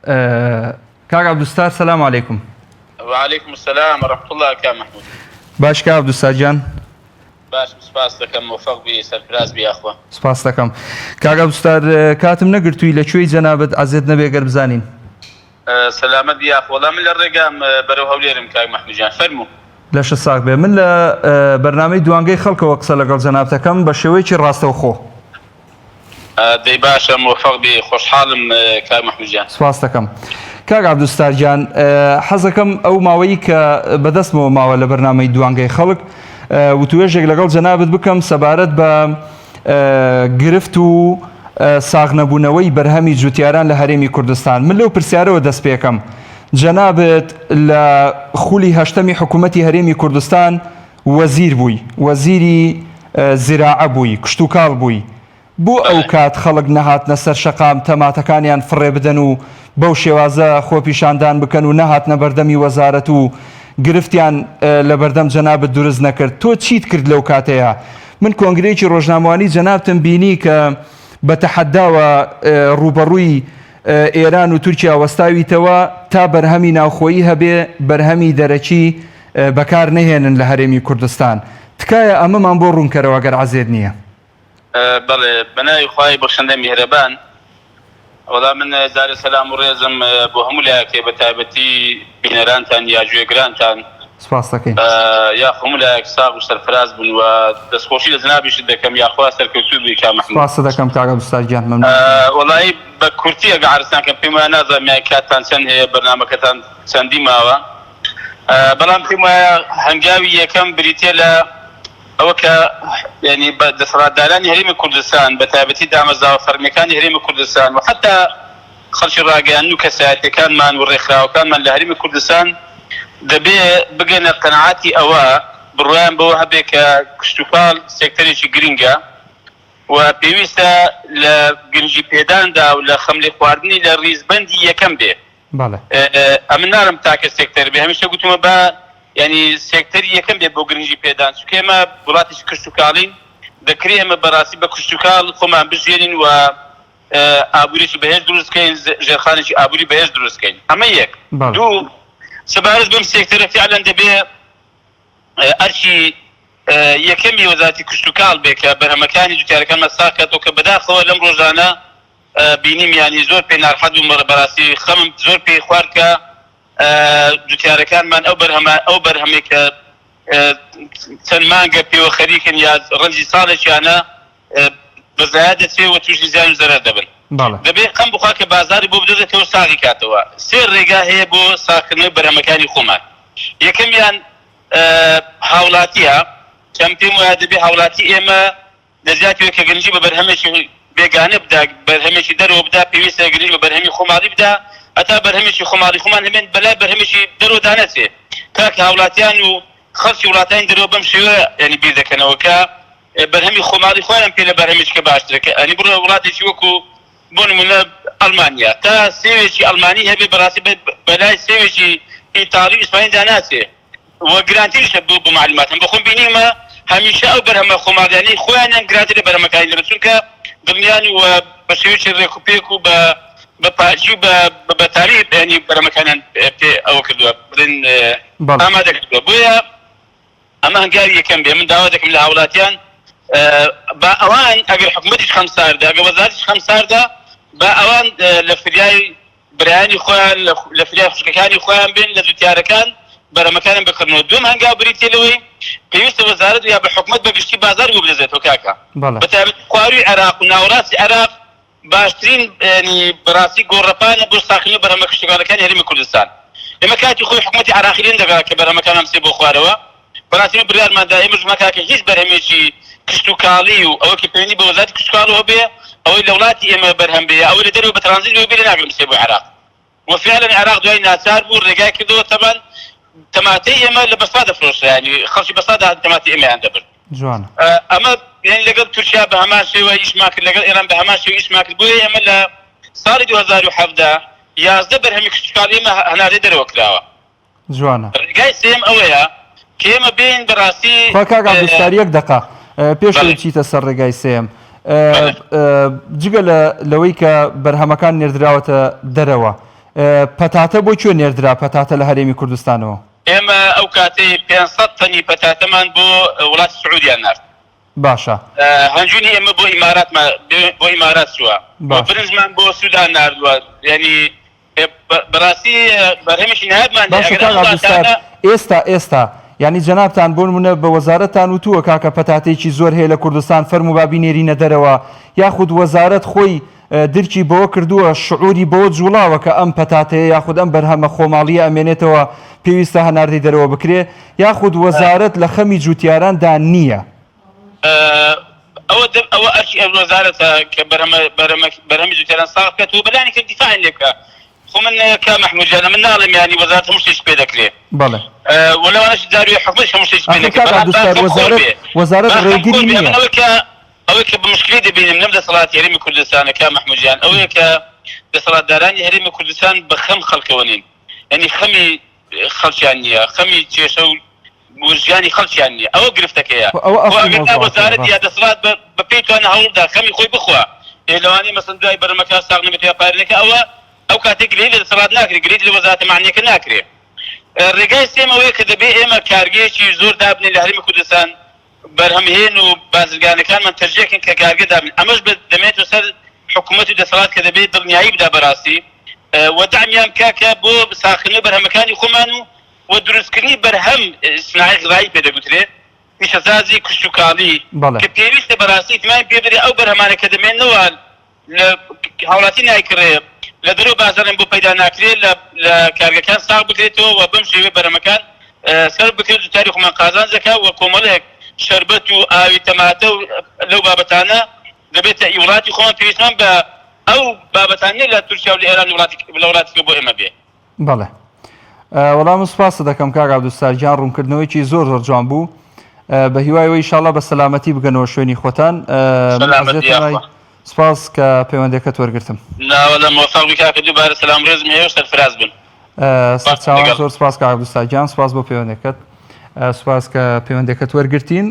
کاک عبدالستار سلام علیکم. وعلیکم السلام ورحمة اللە کاک محمود. باش کاک عبدالستار گیان؟ باشم سوپاست دەکەم مۆفەق بی سەرفراز بی یاخوا. سوپاست دەکەم کاک عبدالستار کاتم نەگرتووی لە کوێی جەنابت عەزێت نەبێ گەر بزانین؟ سەلامەت بی یاخوا وەڵا من لە ڕێگام بەرەو هەولێرم کاک محمود گیان فەرموو. لەشت ساغ بێ من لە بەرنامەی دوانگەی خەڵکەوە قسە لەگەڵ جەنابت ئەکەم بە شێوەیەکی ڕاستەوخۆ. دەی باشە مۆفەق بی خۆشحاڵم کاک مەحمود گیان. سپاست دەکەم کاک عەبدولستار گیان حەزەکەم ئەو ماوەی کە بەدەستمەوە ماوە لە بەرنامەی دوانگەی خەڵک وتوێژێک لەگەڵ جەنابت بکەم سەبارەت بە گرفت و ساغنەبوونەوەی بەرهەمی جوتیاران لە هەرێمی کوردستان من لەو پرسیارەوە دەست پێکەم جەنابت لە خولی هەشتەمی حکوومەتی هەرێمی کوردستان وەزیر بووی، وەزیری زیراعە بووی، کشتوکاڵ بووی، بۆ ئەو کات خەڵک نەهاتنە سەر شەقام تەماتەکانیان فڕێ بدەن و بەو شێوازە خۆپیشاندان بکەن و نەهاتنە بەردەمی وەزارەت و گرفتیان لە بەردەم جەنابت دروست نەکرد؟ تۆ چیت کرد لەو کاتەیا؟ من کۆنگرەیەکی ڕۆژنامەوانی جەنابتم بینی کە بە تەحەداوە ڕووبەڕووی ئێران و تورکیا وەستاویتەوە تا بەرهەمی ناوخۆیی هەبێ بەرهەمی دەرەکی بەکار نەهێنن لە هەرێمی کوردستان. تکایە ئەمەمان بۆ ڕوونکەرەوە گەر عەزێت نییە. بەڵێ بەناوی خوای بەخشندە میهرەبان. وەڵا من جارێ سەلام و ڕێزم بۆ هەموو لایەک هەیە بەتایبەتی بینەرانتان یا گوێگرانتان. سپاست دەکەین. یاخوا هەموو لایەک ساغ و سەرفراز بن و دەستخۆشی لە جەنابیشت دەکەم یاخوا سەرکەوتوو بی کاک مەحمود. سپاست دەکەم کاک عەبدولستار گیان مەمنونم. وەڵایی بە کورتی ئەگەر عەرزتان کەم پێم وایە نازانم یان کاتتان چەند هەیە بەرنامەکەتان چەندی ماوە. بەڵام پێم وایە هەنگاوی یەکەم بریتیە لە ئەوە کە یانی بە دەسەڵاتدارانی هەرێمی کوردستان بە تایبەتی دامەزراوە فەرمیەکانی هەرێمی کوردستان و حەتا خەڵکی ڕاگەیاندن و کەسایەتیەکانمان و ڕێکخراوەکانمان لە هەرێمی کوردستان دەبێ بگەنە قەناعەتی ئەوە بڕوایان بەوە هەبێ کە کشتوکاڵ سێکتەرێکی گرنگە و پێویستە لە گرنگی پێداندا و لە خەملێخواردنی لە ڕیزبەندی یەکەم بێ. بەڵێ. ئەمن ناڵێم تاکە سێکتەر بێ هەمیشە گوتومە با یانی سێکتەری یەکەم بێ بۆ گرنگی پێدان چونکە ئێمە وڵاتێکی کشتوکاڵین دەکرێ ئێمە بەڕاستی بە کشتوکاڵ خۆمان بژیێنین و ئابووریی بەهێز دروست بکەین ژێرخانێکی ئابووری بەهێز دروست بکەین ئەمە یەک دوو سەبارەت بەم سێکتەرە فعلەن دەبێ ئەرکی یەکەمی وەزارەتی کشتوکاڵ بێ کە بەرهەمەکانی جوتیارەکانمان ساغ کاتەوە کە بەداخەوە لەم ڕۆژانە بینیم یانی زۆر پێی نارحەت بووم بەڕاستی خەمم زۆر پێی خوارد کە جوتیارەکانمان ئەو بەرهەمە ئەو بەرهەمەی کە چەند مانگە پێوە خەریکن یا ڕەنجی ساڵێکیانە بە زایە دەچێ و تووشی زیان و زەرەر دەبن دەبێ خەم بخوا کە بازاری بۆ بدۆزێتەوە ساغی کاتەوە سێ ڕێگا هەیە بۆ ساغکردنەوەی بەرهەمەکانی خۆمان یەکەمیان هاوڵاتیە کەم پێم وایە دەبێ هاوڵاتی ئێمە لە جیاتی ئەوەی کە گرنگی بە بەرهەمێکی بێگانە بدا، بەرهەمێکی دەرەوە بدا، پێویستە گرنگی بە بەرهەمی خۆماڵی بدا، هەتا بەرهەمێکی خۆماڵی خۆمان هەبێت بەلای بەرهەمێکی دەرەوەدا نەچێ. کاکە هاوڵاتیان و خەڵکی وڵاتانی دەرەوە بەم شێوەیە یانی بیر دەکەنەوە کە بەرهەمی خۆماڵی خۆیان پێ لە بەرهەمێکی کە باشترە کە یانی بڕۆ وڵاتێکی وەکو بۆ نمونە ئەڵمانیا تا سێوێکی ئەڵمانی هەبێ بەڕاستی بەلای سێوێکی ئیتاڵی و ئیسپانیدا ناچێ. و گرانتریشە بۆ بۆ مەعلوماتم بۆ خۆم بینیومە هەمیشە ئەو بەرهەمە خۆماڵیانەی خۆیانیان گرانتر لە بەرهەمەکانی دەرەوە چونکە دڵنیان و بە شێوەیەکی ڕێک و پێک و بە بە پاکی و بە بە بەتالی یانی بەرهەمەکانیان پێ ئەوە کردووە بڵێن بەڵێ. ئامادە کردووە بۆیە ئەمە هەنگاوی یەکەم بێ من داوا دەکەم لە هاوڵاتیان با ئەوان ئەگەر حکومەتیش خەمساردە ئەگەر وەزارەتیش خەمساردە با ئەوان لە فریای برایانی خۆیان لە فریای خوشکەکانی خۆیان بێن لە جوتیارەکان بەرهەمەکانیان بکڕنەوە دووەم هەنگاو بریتیە لەوەی پێویستە وەزارەت یا بە حکومەت بە گشتی بازار بۆ بدەزێتەوە کاکە بەڵێ. بە تایبەتی خواروی عێراق و ناوەڕاستی عێراق باشترین یانی بەڕاستی گۆڕەپانە بۆ ساغکردنەوەی بەرهەمە کشتوکاڵیەکانی هەرێمی کوردستان ئێمە کاتی خۆی حکومەتی عێراقی لێ نەدەگا کە بەرهەمەکانمان بچێ بۆ خوارەوە بەڕاستی ئێمە بڕیارمان دا ئێمەش وتمان کاکە هیچ بەرهەمێکی کشتوکاڵی و ئەوەی کە پەیوەندی بە وەزارەتی کشتوکاڵەوە هەبێ ئەوەی لە وڵاتی ئێمە بەرهەم بێ یا ئەوەی لە دەرەوە بە ترانزیت بێ لێ ناگرن بچێ بۆ عێراق و فعلا عێراق دوای ناچار بوو ڕێگای کردەوە تەبان تەماتەی ئێمە لە بەسرا دەفرۆشرا یانی خەڵکی بەسرا دەهاتن تەماتەی ئێمەیان دەبرد جوانە. ئەمە یانی لەگەڵ تورکیا بە هەمان شێوە ئیشمان کرد لەگەڵ ئێران بە هەمان شێوە ئیشمان کرد بۆیە ئێمە لە ساڵی 2017 11 بەرهەمی کشتوکاڵی ئێمە هەناردەی دەرەوە کراوە. جوانە. ڕێگای سێیەم ئەوەیە کە ئێمە بێین بەڕاستی خوا کاک عەبدولستار یەک دەقە پێش ئەوەی بچیتە سەر ڕێگای سێیەم جگە لە لەوەی کە بەرهەمەکان نێردراوەتە دەرەوە. پەتاتە بۆ کوێ نێردرا پەتاتە لە هەرێمی کوردستانەوە؟ ئێمە ئەو کاتەی 500 تەنی پەتاتەمان بۆ وڵاتی سعودیان نارد. باشە. هەنجوینی ئێمە بۆ ئیمارات بۆ ئیمارات چووە باش. برنجمان بۆ سودان ناردووە یعنی بەڕاستی بەرهەمێکی نایابمان هەیە باشە ئەگەر کاک ئەم عەبدولستار وڵاتانە ئێستا ئێستا یانی جەنابتان بۆ نمونە بە وەزارەتتان وتووە کاکە پەتاتەیەکی زۆر هەیە لە کوردستان فەرموو با بینێرینە دەرەوە یاخود وەزارەت خۆی درکی بەوە کردووە شعوری بەوە جوڵاوە کە ئەم پەتاتەیە یاخود ئەم بەرهەمە خۆماڵییە ئەمێنێتەوە پێویستە هەناردەی دەرەوە بکرێ یاخود وەزارەت لە خەمی جوتیاراندا نییە؟ ئەوە ئەوە ئەرکی ئەو وەزارەتە کە بەرهەمە بەرهەمە بەرهەمی جوتیاران ساغ بکات و بەلانی کەم دیفاعیان لێ بکا. خۆ من کا مەحمود جان من ناڵێم یانی وەزارەت هەموو شتێکی پێ دەکرێ. بەڵێ. و لەوانەش جاروێ حکومەتیش هەموو شتێکی پێ ئاخر نەکرێ کاک بەڵام با عەبدولستار خەمخۆر وەزارەت بێ. وەزارەت با ڕێگری خەمخۆر بێ. نییە. ئەمن ئەوەی کە ئەوەی کە بە مشکلەی دەبینم لەم دەسەڵاتی هەرێمی کوردستانە کا مەحمود جان ئەوەیە کە دەسەڵاتدارانی هەرێمی کوردستان بە خەم خەڵکەوە نین. یانی خەمی خەڵکیان نییە، خەمی کێشە و و ژیانی خەڵکیان نییە، ئەوە گرفتەکەیە. خۆ ئەوە خۆ ئەسڵی ئەگەر نا مەوزوعەکەیە وەزارەت یا ڕاستە. دەسەڵات بە بە پێی توانا هەوڵ بدا خەمی خۆی بخوا، ئێ لەوانەیە مەسەلەن دوای بەرهەمەکان ساغ نەبێت یا پارە نەکا ئەوە ئەو کاتەی گلەیی لە دەسەڵات ناکرێ، گلەیی لە وەزارەتە مەعنییەکە ناکرێ. ڕێگای سێیەم ئەوەیە کە دەبێ ئێمە کارگەیەکی زۆر دابنێین لە هەرێمی کوردستان، بەرهەمهێن و بازرگانەکانمان تەرجیح کەین کە کارگە دابنێن، ئەمەش بە دەمێنێتەوە سەر حکومەت و دەسەڵات کە دەبێت دڵنیایی بدا بەراستی و دەعمیان بکا کە بۆ ساغکردنەوەی بەرهەمەکانی خۆمان و و دروستکردنی بەرهەم سناعی غذایی پێ دەگوترێ پیشەسازی کشتوکاڵی بەڵێ. کە پێویستە بەراستی ئیتمامی پێ بدرێ ئەو بەرهەمانە کە دەمێننەوە لە هاوڵاتی نایکڕێ لە دەرەوە بازاڕیان بۆ پەیدا ناکرێ لە لە کارگەکان ساغ بکرێتەوە و بەم شێوەیە بەرهەمەکان سەرف بکرێت جوتیاری خۆمان قازانج دەکا و کۆمەڵێک شەربەت و ئاوی تەماتە و لەو بابەتانە دەبێتە ئی وڵاتی خۆمان پێویستمان بە ئەو بابەتانە نیە لە تورکیا و لە ئێران و وڵاتی لە وڵاتی کە بۆ ئێمە بێ. بەڵێ وەڵا من سوپاست دەکەم کاک عەبدولستار گیان ڕوونکردنەوەیەکی زۆر زۆر جوان بوو بە هیوای ئەوەی ئیشاڵڵا بە سەلامەتی بگەنەوە شوێنی خۆتان من سەلامەت ئەزیەتم یاخوا. مای سوپاس کە پەیوەندەکەت وەرگرتم. ناوەڵا مۆفەق بی کاکە دووبارە سەلام ڕێزم هەیە و سەرفراز بن. سەرچاوان لەگەڵ. زۆر سوپاس کاک عەبدولستار گیان سوپاس بۆ پەیوەندەکەت سوپاس کە پەیوەندەکەت وەرگرتین.